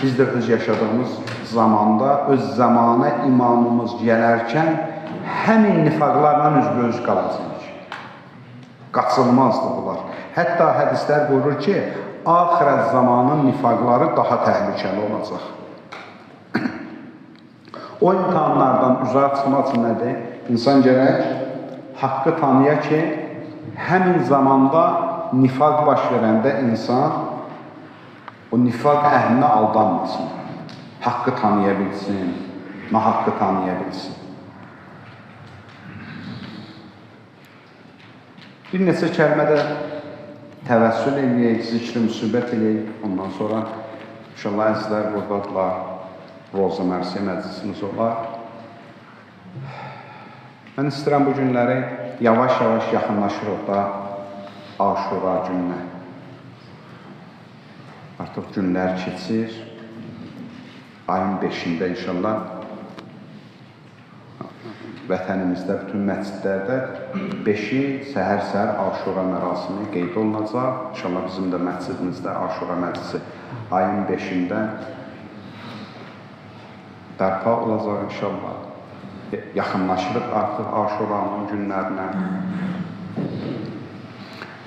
biz də öz yaşadığımız zamanda, öz zamanə imamımız gələrkən həmin nifaqlarla üzbəüz qalacaq. Qaçılmazdır bunlar. Hətta hədislər buyurur ki, axirət zamanın nifaqları daha təhlükəli olacaq. O imtahanlardan üzə çıxmaq üçün nədir? İnsan gərək haqqı tanıya ki, həmin zamanda nifaq baş verəndə insan o nifaq əhlinə aldanmasın. Haqqı tanıya bilsin, nahaqqı tanıya bilsin. Bir neçə kəlmə də təvəssül eləyək, zikr-i müsibət eləyək. Ondan sonra inşallah əzizlər buradadırlar, Roza Mərsiyə məclisimiz olar. Mən istəyirəm bu günləri yavaş-yavaş yaxınlaşırıq da Aşura gününə. Artıq günlər keçir. Ayın 5-də inşallah vətənimizdə, bütün məscidlərdə 5-i səhər-səhər Aşura mərasimi qeyd olunacaq. İnşallah bizim də məscidimizdə Aşura məclisi ayın 5-də bərpa olacaq inşallah. Yaxınlaşırıq artıq Aşuranın günlərinə.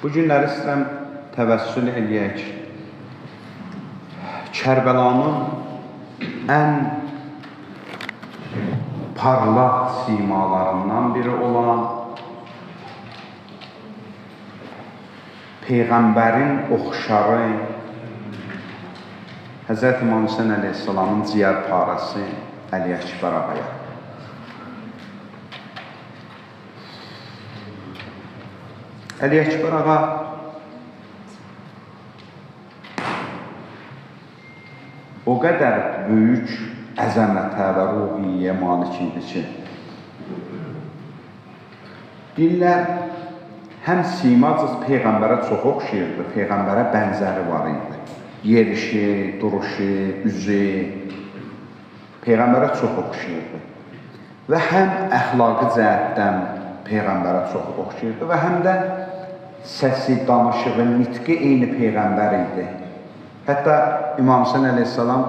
Bu günləri istəyirəm təvəssül eləyək. Kərbəlanın ən parlaq simalarından biri olan Peyğəmbərin oxşarı Həzrət İmam Hüseyn əleyhissalamın ciyər parəsi Əli Əkbər ağaya. Əli Əkbər ağa o qədər böyük əzəmətə və ruhiyyəyə malik idi ki, dillər həm simacız Peyğəmbərə çox oxşayırdı, Peyğəmbərə bənzəri var idi. Yerişi, duruşu, üzü Peyğəmbərə çox oxşayırdı. Və həm əxlaqi cəhətdən Peyğəmbərə çox oxşayırdı və həm də səsi, danışığı, nitqi eyni Peyğəmbər idi. Hətta İmam Hüseyn əleyhissalam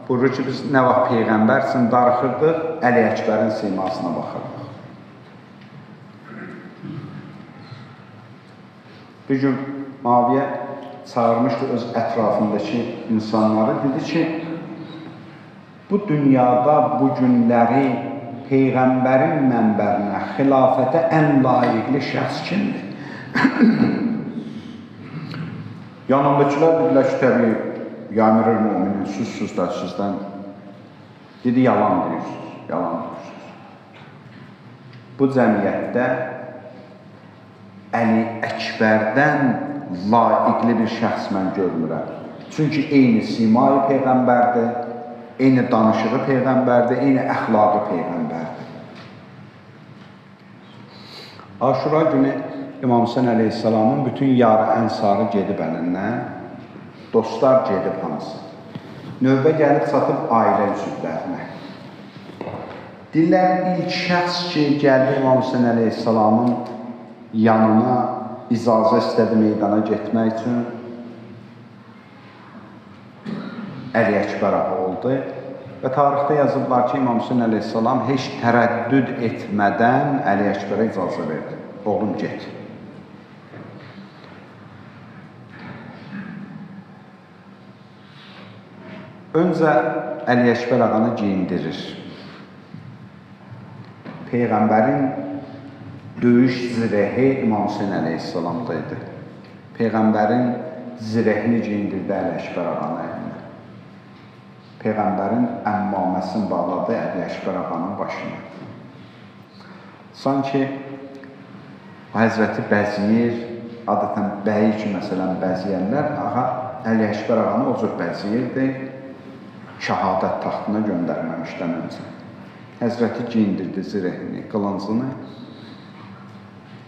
buyurur ki, biz nə vaxt Peyğəmbər üçün darıxırdıq, Əli Əkbərin simasına baxırdıq. Bir gün Maviyə çağırmışdı öz ətrafındakı insanları, dedi ki, bu dünyada bu günləri Peyğəmbərin mənbərinə, xilafətə ən layiqli şəxs kimdir? Yanındakılar dedilər ki, təbii, ya əmirül müminin, süz da sizdən. Dedi, yalan deyirsiniz, yalan deyirsiniz. Bu cəmiyyətdə Əli Əkbərdən layiqli bir şəxs mən görmürəm. Çünki eyni simayı Peyğəmbərdir, eyni danışığı Peyğəmbərdir, eyni əxlaqı Peyğəmbərdir. Aşura günü İmam Hüseyn əleyhissalamın bütün yarı ənsarı gedib əlindən, dostlar gedib hamısı. Növbə gəlib çatıb ailə üzvlərinə. Deyirlər, ilk şəxs ki, gəldi İmam Hüseyn əleyhissalamın yanına, icazə istədi meydana getmək üçün, Əli Əkbər ağa oldu. Və tarixdə yazıblar ki, İmam Hüseyn əleyhissalam heç tərəddüd etmədən Əli Əkbərə icazə verdi. Oğlum, get. Öncə Əli Əkbər ağanı geyindirir. Peyğəmbərin döyüş zirəhi İmam Hüseyn əleyhissalamda idi. Peyğəmbərin zirəhini geyindirdi Əli Əkbər ağanın əlinə. Peyğəmbərin əmmaməsini bağladı Əli Əkbər ağanın başına. Sanki Həzrəti bəziyir, adətən bəyi ki, məsələn, bəziyənlər, ağa Əli Əkbər ağanı o cür bəziyirdi, şəhadət taxtına göndərməmişdən öncə. Həzrəti giyindirdi zirehini, qılıncını.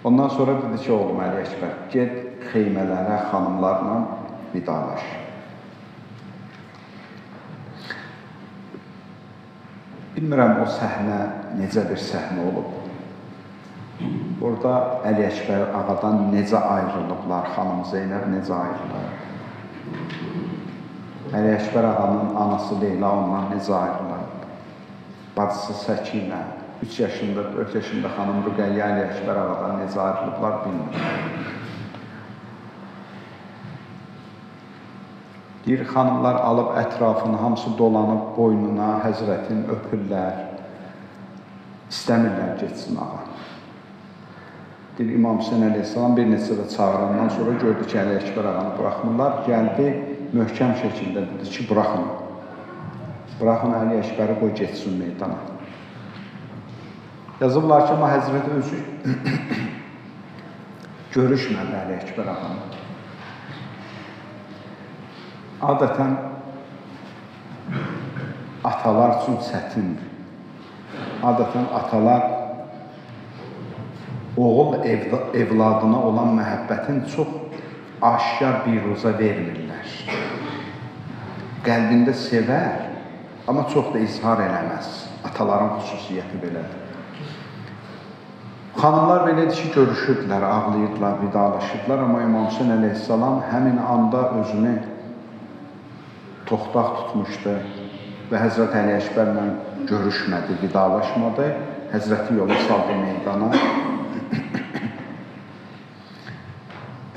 Ondan sonra dedi ki, oğlum Əli Əkbər, get xeymələrə, xanımlarla vidalaş. Bilmirəm o səhnə necə bir səhnə olub. Orada Əli Əkbər ağadan necə ayrılıblar, xanım Zeynəb necə ayrılıb? Əli Əkbər ağanın anası Leyla ondan necə ayrılıb? Bacısı Səkinə, 3 yaşında, 4 yaşında xanım Rüqəyyə Əli Əkbər ağadan necə ayrılıblar bilmirəm. Deyir, xanımlar alıb ətrafını, hamısı dolanıb boynuna, Həzrətin öpürlər, istəmirlər getsin ağa. Deyir, İmam Hüseyn əleyhissalam bir neçə də çağırandan sonra gördü ki, Əli Əkbər ağanı buraxmırlar. Gəldi, möhkəm şəkildə dedi ki, buraxın. Buraxın Əli Əkbəri, qoy getsin meydana. Yazıblar ki, amma Həzrət özü görüşmədi Əli Əkbər ağanı. Adətən atalar üçün çətindir. Adətən atalar oğul evladına olan məhəbbətin çox aşkar bir ruza vermirlər. Qəlbində sevər, amma çox da izhar eləməz. Ataların xüsusiyyəti belədir. Xanımlar belədir ki, görüşürdülər, ağlayırdılar, vidalaşırdılar, amma İmam Hüseyn əleyhissalam həmin anda özünü toxtaq tutmuşdu və Həzrət Əli Əkbərlə görüşmədi, vidalaşmadı. Həzrəti yola saldı meydana.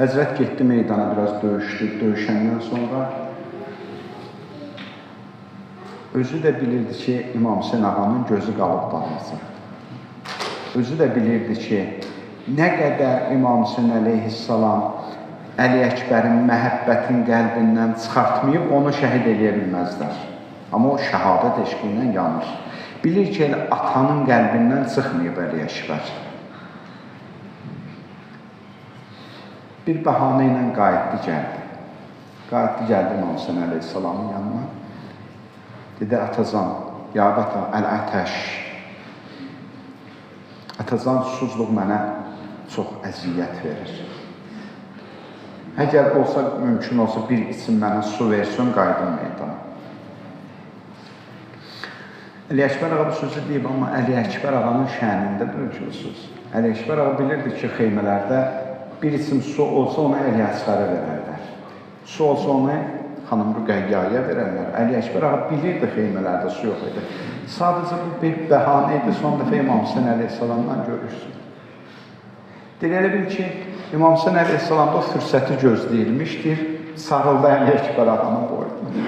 Həzrət getdi meydana, biraz döyüşdü. Döyüşəndən sonra özü də bilirdi ki, İmam Hüseyn ağanın gözü qalıb dalınca. Özü də bilirdi ki, nə qədər İmam Hüseyn əleyhissalam Əli Əkbərin məhəbbətin qəlbindən çıxartmayıb, onu şəhid eləyə bilməzlər. Amma o şəhadət eşqi ilə yanır. Bilir ki, elə atanın qəlbindən çıxmayıb Əli Əkbər. Bir bəhanə ilə qayıtdı, gəldi. Qayıtdı, gəldi İmam Hüseyn əleyhissalamın yanına. Dedi, atacan, ya əbəta, əl-ətəş. Atacan, susuzluq mənə çox əziyyət verir. Əgər olsa, mümkün olsa bir içim mənə su versin, qayıdım meydana. Əli Əkbər ağa bu sözü deyib, amma Əli Əkbər ağanın şənində deyil ki, bu söz. Əli Əkbər ağa bilirdi ki, xeymələrdə bir içim su olsa onu Əli Əsqərə verərlər. Su olsa onu xanım Rüqəyyaya verərlər. Əli Əkbər ağa bilirdi xeymələrdə su yox idi. Sadəcə bu bir bəhanə idi, son dəfə İmam Hüseyn əleyhissalamdan görürsün. Deyir, elə bil ki, İmam Hüseyn əleyhissalam da o fürsəti gözləyilmişdir, sarıldı Əli Əkbər ağanın boynuna.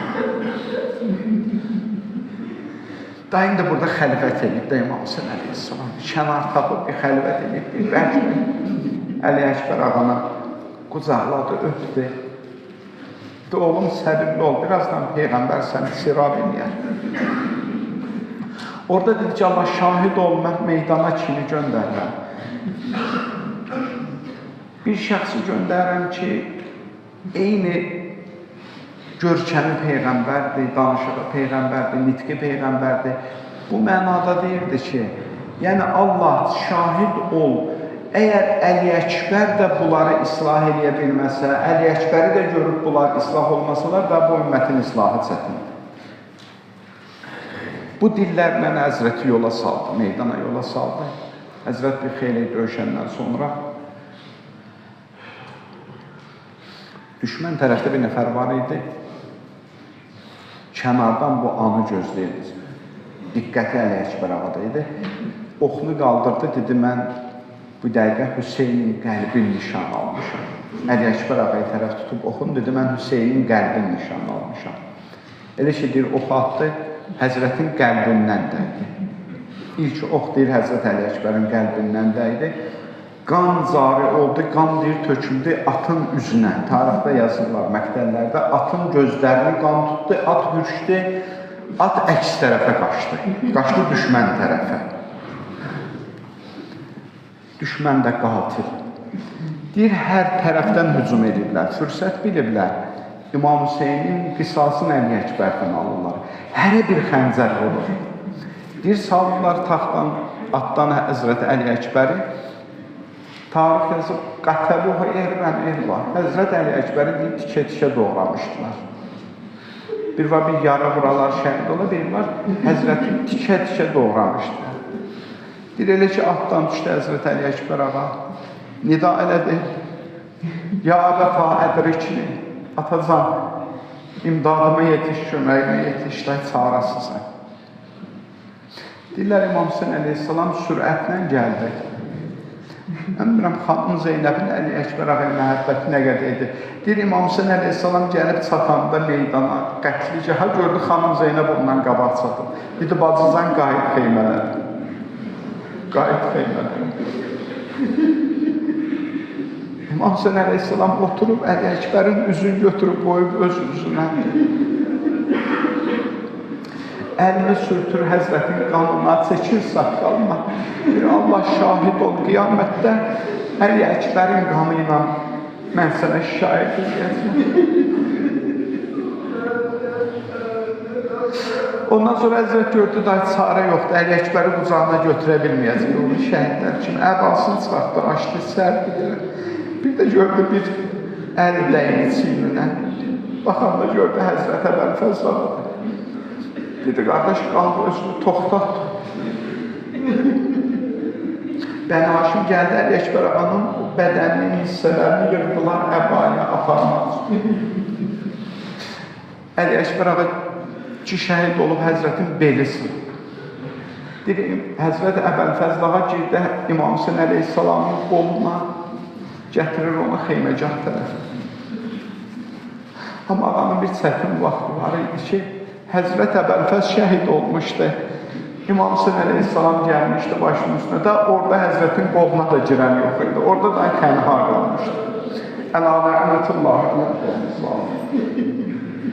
Dayım da burada xəlvət eləyib də İmam Hüseyn əleyhissalam. Kənar tapıb bir xəlvət eləyib, bir bərk Əli Əkbər ağanı qucaqladı, öpdü. Dedi, oğlum səbirli ol, birazdan Peyğəmbər səni sirab eləyər. Orada dedi ki, Allah şahid ol, mən meydana kimi göndərirəm. Bir şəxsi göndərirəm ki, eyni görkəmi Peyğəmbərdir, danışığı Peyğəmbərdir, nitqi Peyğəmbərdir. Bu mənada deyirdi ki, yəni Allah şahid ol, əgər Əli Əkbər də bunları islah eləyə bilməsə, Əli Əkbəri də görüb bunlar islah olmasalar da bu ümmətin islahı çətindir. Bu dillərlə Həzrəti yola saldı, meydana yola saldı. Həzrət bir xeyli döyüşəndən sonra düşmən tərəfdə bir nəfər var idi. Kənardan bu anı gözləyirdi. Diqqəti Əli Əkbər ağada idi. Oxunu qaldırdı, dedi, mən bu dəqiqə Hüseynin qəlbini nişan almışam. Əli Əkbər ağaya tərəf tutub oxunu, dedi, mən Hüseynin qəlbini nişan almışam. Elə ki, deyir, oxu atdı, Həzrətin qəlbindən dəydi. İlk ox deyir, Həzrət Əli Əkbərin qəlbindən dəydi. Qan cari oldu, qan deyir, töküldü atın üzünə. Tarixdə yazırlar, məktəblərdə atın gözlərini qan tutdu, at hürüşdü, at əks tərəfə qaçdı. Qaçdı düşmən tərəfə. Düşmən də qatil. Deyir, hər tərəfdən hücum ediblər, fürsət biliblər. İmam Hüseynin qisasını Əli Əkbərdən alırlar. Hərə bir xəncər olur. Deyir, salırlar taxtdan, atdan Həzrət Əli Əkbəri. Tarix yazıb, qətəluhu ervən erva. Həzrət Əli Əkbəri deyib, tikə-tikə doğramışdılar. Bir var, bir yara vuralar, şəhid ola, bir var, Həzrəti tikə-tikə doğramışdılar. Deyir, elə ki, atdan düşdü Həzrət Əli Əkbər ağa. Nida elədi. Ya əbəta ədrikni, atacan, imdadıma yetiş, köməyimə yetiş, day çarəsizəm. Deyirlər, İmam Hüseyn əleyhissalam sürətlə gəldi. Mən bilmirəm, xanım Zeynəbin Əli Əkbər ağaya məhəbbəti nə qədər idi. Deyir, İmam Hüseyn əleyhissalam gəlib çatanda meydana, qətligaha gördü, xanım Zeynəb ondan qabaq çatıb. Dedi, bacıcan, qayıt xeymələrə. Qayıt xeymələrə. İmam Hüseyn əleyhissalam oturub, Əli Əkbərin üzünü götürüb, qoyub öz üzünə. Əlini sürtür Həzrətin qanına, çəkir saqqalına. Bir Allah şahid ol, qiyamətdə Əli Əkbərin qanı ilə mən sənə şikayət edəcəyəm. Ondan sonra Həzrət gördü, daha çarə yoxdur, Əli Əkbəri qucağına götürə bilməyəcək onu şəhidlər kimi. Əbasını çıxartdı, açdı, sərdi yerə. Bir də gördü bir əl dəydi çiyninə. Baxanda gördü Həzrət Əbəlfəzl ağadır. Dedi, qardaş, qalx, özünü toxtat. Bəni Haşim gəldi, Əli Əkbər ağanın bədəninin hissələrini yığdılar əbaya aparmaq üçün. Əli Əkbər ağa ki, şəhid olub Həzrətin beli sınıb. Deyir, Həzrət Əbəlfəzl ağa girdi İmam Hüseyn əleyhissalamın qoluna, gətirir onu xeyməgah tərəfə. Amma ağanın bir çətin vaxtı var idi ki, Həzrət Əbəlfəz şəhid olmuşdu. İmam Hüseyn əleyhissalam gəlmişdi başının üstünə də, orada Həzrətin qoluna da girən yox idi. Orada da tənha qalmışdı. Əla rəhmətullah.